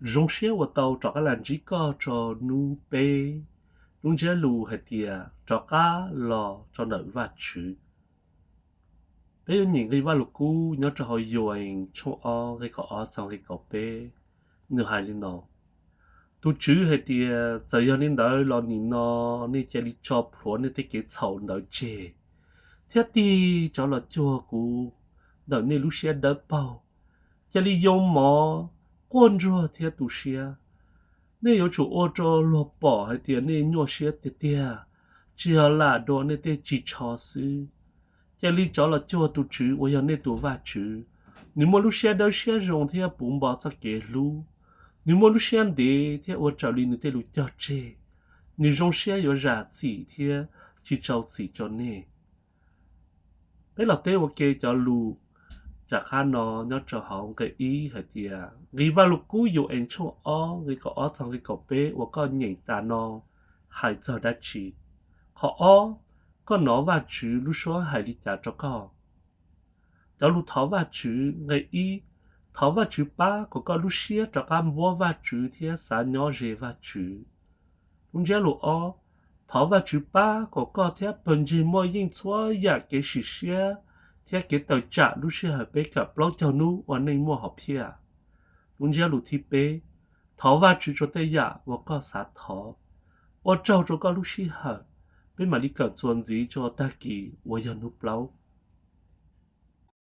zoo siab uas tau rov qab los ntsib koj rau hnub peb, lub ntsiab lus hais tias rov qab los rau ntawm Vajtswv. Peb yuav nyeem nqe Vajluskub nyob rau hauv Yauxees tshooj ob nqe kaum ob txog nqe kaum peb. Nws hais li no: Tus Tswv hais tias, txawm yog li ntawd los nim no nej cia li tso plhuav nej tej kev txhaum ntawd tseg, thiab tig rov los cuag kuv ntawm nej lub siab dawb paug. Cia li yoo mov, quaj ntsuag thiab tu siab. Nej yuav tsum ua rau luag pom hais tias nej nyuaj siab tiag tiag, tsis yog lam dua nej tej ris tsho xwb. Cia li rov los cuag tus Tswv uas yog nej tus Vajtswv. Nws muaj lub siab dawb siab zoo thiab puv npo txoj kev hlub. Nws muaj lub siab ntev thiab ua raws li nws tej lus cog tseg. Nws zoo siab yuav zam txim thiab tsis rau txim rau nej. Peb los teb ua ke cov lus rov qab no nyob rau hauv nqe ib hais tias, nqe Vajluskub Yauxees tshooj ob nqe kaum ob txog nqe kaum peb uas koj nyeem tas no hais txog dab tsi? Qhov ob, koj hnov Vajtswv lub suab hais li cas rau koj? Cov lus thov Vajtswv: nqe ib, thov Vajtswv pab kom koj lub siab rov qab npuab Vajtswv thiab xav nyob ze Vajtswv. Lub ntsiab lus ob, thov Vajtswv pab kom koj thiab pawg ntseeg muaj yeej txhua yam kev sim siab thiab kev tawm tsam lub sij hawm peb kawm plaub caug hnub ua neej muaj hom phiaj. Lub ntsiab lus thib peb, thov Vajtswv rau tej yam uas koj xav thov. Ua tsaug rau koj lub sij hawm, peb mam li kawm txuas ntxiv rau tag kis uas yog hnub plaub.